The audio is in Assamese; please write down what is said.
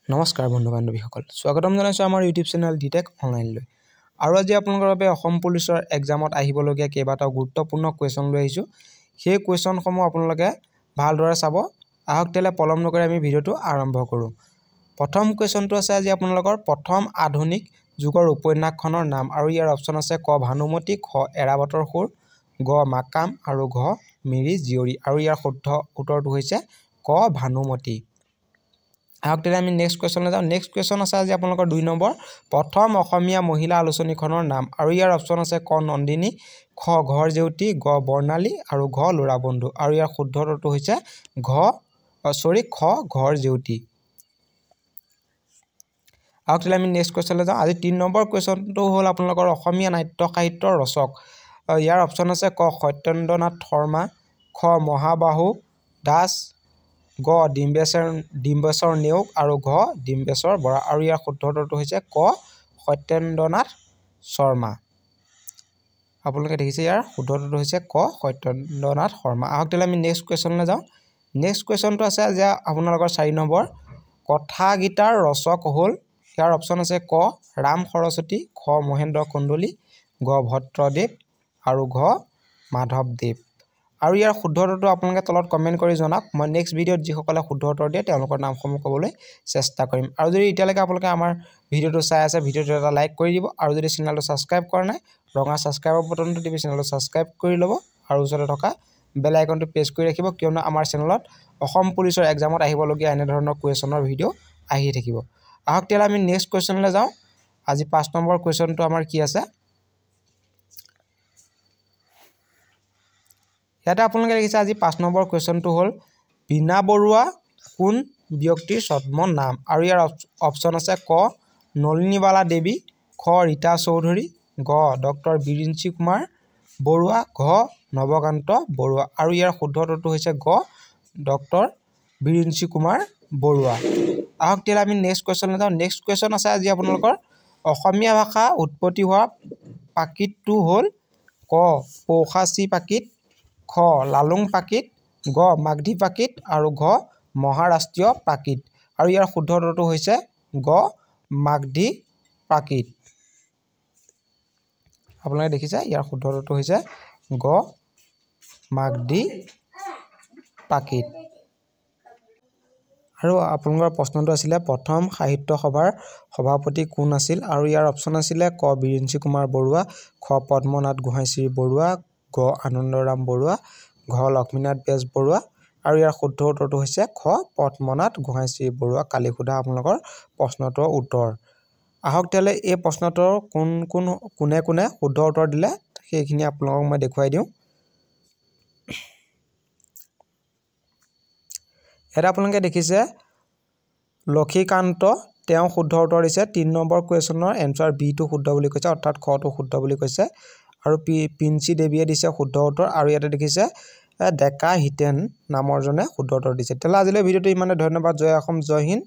নমস্কাৰ বন্ধু বান্ধৱীসকল, স্বাগতম জনাইছোঁ আমাৰ ইউটিউব চেনেল ডিটেক অনলাইনলৈ। আৰু আজি আপোনালোকৰ বাবে অসম পুলিচৰ এক্সামত আহিবলগীয়া কেইবাটাও গুৰুত্বপূৰ্ণ কুৱেশ্যন লৈ আহিছোঁ। সেই কুৱেশ্যনসমূহ আপোনালোকে ভালদৰে চাব। আহক তেতিয়াহ'লে পলম নকৰি আমি ভিডিঅ'টো আৰম্ভ কৰোঁ। প্ৰথম কুৱেশ্যনটো আছে আজি আপোনালোকৰ প্ৰথম আধুনিক যুগৰ উপন্যাসখনৰ নাম, আৰু ইয়াৰ অপশ্যন আছে ক ভানুমতী, খ এৰাবাটৰ সুৰ, গ মাকাম আৰু ঘ মিৰি জীয়ৰী। আৰু ইয়াৰ শুদ্ধ উত্তৰটো হৈছে ক ভানুমতী। আহক তেতিয়া আমি নেক্সট কুৱেশ্যনলৈ যাওঁ। নেক্সট কুৱেশ্যন আছে আজি আপোনালোকৰ 2 নম্বৰ, প্ৰথম অসমীয়া মহিলা আলোচনীখনৰ নাম, আৰু ইয়াৰ অপশ্যন আছে ক নন্দিনী, খ ঘৰ জেউতি, গ বৰ্ণালী আৰু ঘ ল'ৰা বন্ধু। আৰু ইয়াৰ শুদ্ধ উত্তৰটো হৈছে খ ঘৰ জেউতি। আহক তেতিয়া আমি নেক্সট কুৱেশ্যনলৈ যাওঁ। আজি 3 নম্বৰ কুৱেশ্যনটো হ'ল আপোনালোকৰ অসমীয়া নাট্য সাহিত্যৰ ৰচক। ইয়াৰ অপশ্যন আছে ক সত্যেন্দ্ৰনাথ শৰ্মা, খ মহাবাহু দাস, গ ডিম্বেশ্বৰ নেওগ আৰু ঘ ডিম্বেশ্বৰ বৰা। আৰু ইয়াৰ শুদ্ধ উত্তৰটো হৈছে ক সত্যেন্দ্ৰনাথ শৰ্মা। আপোনালোকে দেখিছে ইয়াৰ শুদ্ধ উত্তৰটো হৈছে ক সত্যেন্দ্ৰনাথ শৰ্মা। আহক তেতিয়াহ'লে আমি নেক্সট কুৱেশ্যনলৈ যাওঁ। নেক্সট কুৱেশ্যনটো আছে যে আপোনালোকৰ 4 নম্বৰ, কথাগীতাৰ ৰচক হ'ল। ইয়াৰ অপশ্যন আছে ক ৰাম সৰস্বতী, খ মহেন্দ্ৰ কন্দলী, গ ভট্টদেৱ আৰু ঘ মাধৱদেৱ। আৰু ইয়াৰ শুদ্ধ উত্তৰটো আপোনালোকে তলত কমেণ্ট কৰি জনাওক। মই নেক্সট ভিডিঅ'ত যিসকলে শুদ্ধ উত্তৰ দিয়ে তেওঁলোকৰ নামসমূহ ক'বলৈ চেষ্টা কৰিম। আৰু যদি এতিয়ালৈকে আপোনালোকে আমাৰ ভিডিঅ'টো চাই আছে, ভিডিঅ'টো এটা লাইক কৰি দিব, আৰু যদি চেনেলটো ছাবস্ক্ৰাইব কৰা নাই, ৰঙা ছাবস্ক্ৰাইবৰ বটনটো টিপি চেনেলটো ছাবস্ক্ৰাইব কৰি ল'ব আৰু ওচৰতে থকা বেল আইকনটো প্ৰেছ কৰি ৰাখিব, কিয়নো আমাৰ চেনেলত অসম পুলিচৰ এক্সামত আহিবলগীয়া এনেধৰণৰ কুৱেশ্যনৰ ভিডিঅ' আহি থাকিব। আহক তেতিয়াহ'লে আমি নেক্সট কুৱেশ্যনলৈ যাওঁ। আজি 5 নম্বৰ কুৱেশ্যনটো আমাৰ কি আছে, ইয়াতে আপোনালোকে দেখিছে আজি 5 নম্বৰ কুৱেশ্যনটো হ'ল বীণা বৰুৱা কোন ব্যক্তিৰ ছদ্ম নাম। আৰু ইয়াৰ অপশ্যন আছে ক নলিনীবালা দেৱী, খ ৰীতা চৌধুৰী, গ ডক্টৰ বিৰিঞ্চি কুমাৰ বৰুৱা, ঘ নৱকান্ত বৰুৱা। আৰু ইয়াৰ শুদ্ধ উত্তৰটো হৈছে গ ডক্টৰ বিৰিঞ্চি কুমাৰ বৰুৱা। আহক তেতিয়াহ'লে আমি নেক্সট কুৱেশ্যনলৈ যাওঁ। নেক্সট কুৱেশ্যন আছে আজি আপোনালোকৰ অসমীয়া ভাষা উৎপত্তি হোৱা প্ৰাকৃতটো হ'ল ক পৌষাচী প্ৰাকৃত, খ লালুং প্ৰাকৃত, গ মাগধী প্ৰাকৃত আৰু ঘ মহাৰাষ্ট্ৰীয় প্ৰাকৃত। আৰু ইয়াৰ শুদ্ধ উত্তৰটো হৈছে গ মাগধী প্ৰাকৃত। আপোনালোকে দেখিছে ইয়াৰ শুদ্ধ উত্তৰটো হৈছে গ মাগধী প্ৰাকৃত। আৰু আপোনালোকৰ প্ৰশ্নটো আছিলে প্ৰথম সাহিত্য সভাৰ সভাপতি কোন আছিল। আৰু ইয়াৰ অপশ্যন আছিলে ক বিৰিঞ্চি কুমাৰ বৰুৱা, খ পদ্মনাথ গোহাঁইশ্ৰী বৰুৱা, গ আনন্দৰাম বৰুৱা, ঘ লক্ষ্মীনাথ বেজবৰুৱা। আৰু ইয়াৰ শুদ্ধ উত্তৰটো হৈছে খ পদ্মনাথ গোহাঁইশ্ৰী বৰুৱা। কালি সোধা আপোনালোকৰ প্ৰশ্নটোৰ উত্তৰ। আহক তেতিয়াহ'লে এই প্ৰশ্নটোৰ কোন কোন কোনে কোনে শুদ্ধ উত্তৰ দিলে সেইখিনি আপোনালোকক মই দেখুৱাই দিওঁ। ইয়াত আপোনালোকে দেখিছে লক্ষীকান্ত, তেওঁ শুদ্ধ উত্তৰ দিছে। 3 নম্বৰ কুৱেশ্যনৰ এনচাৰ বিটো শুদ্ধ বুলি কৈছে, অৰ্থাৎ খটো শুদ্ধ বুলি কৈছে। আৰু পিঞ্চি দেৱীয়ে দিছে শুদ্ধ উত্তৰ। আৰু ইয়াতে দেখিছে ডেকা হিতেন নামৰ জনে শুদ্ধ উত্তৰ দিছে। তেতিয়াহ'লে আজিলৈ ভিডিঅ'টো ইমানে। ধন্যবাদ। জয় অসম, জয় হিন্দ।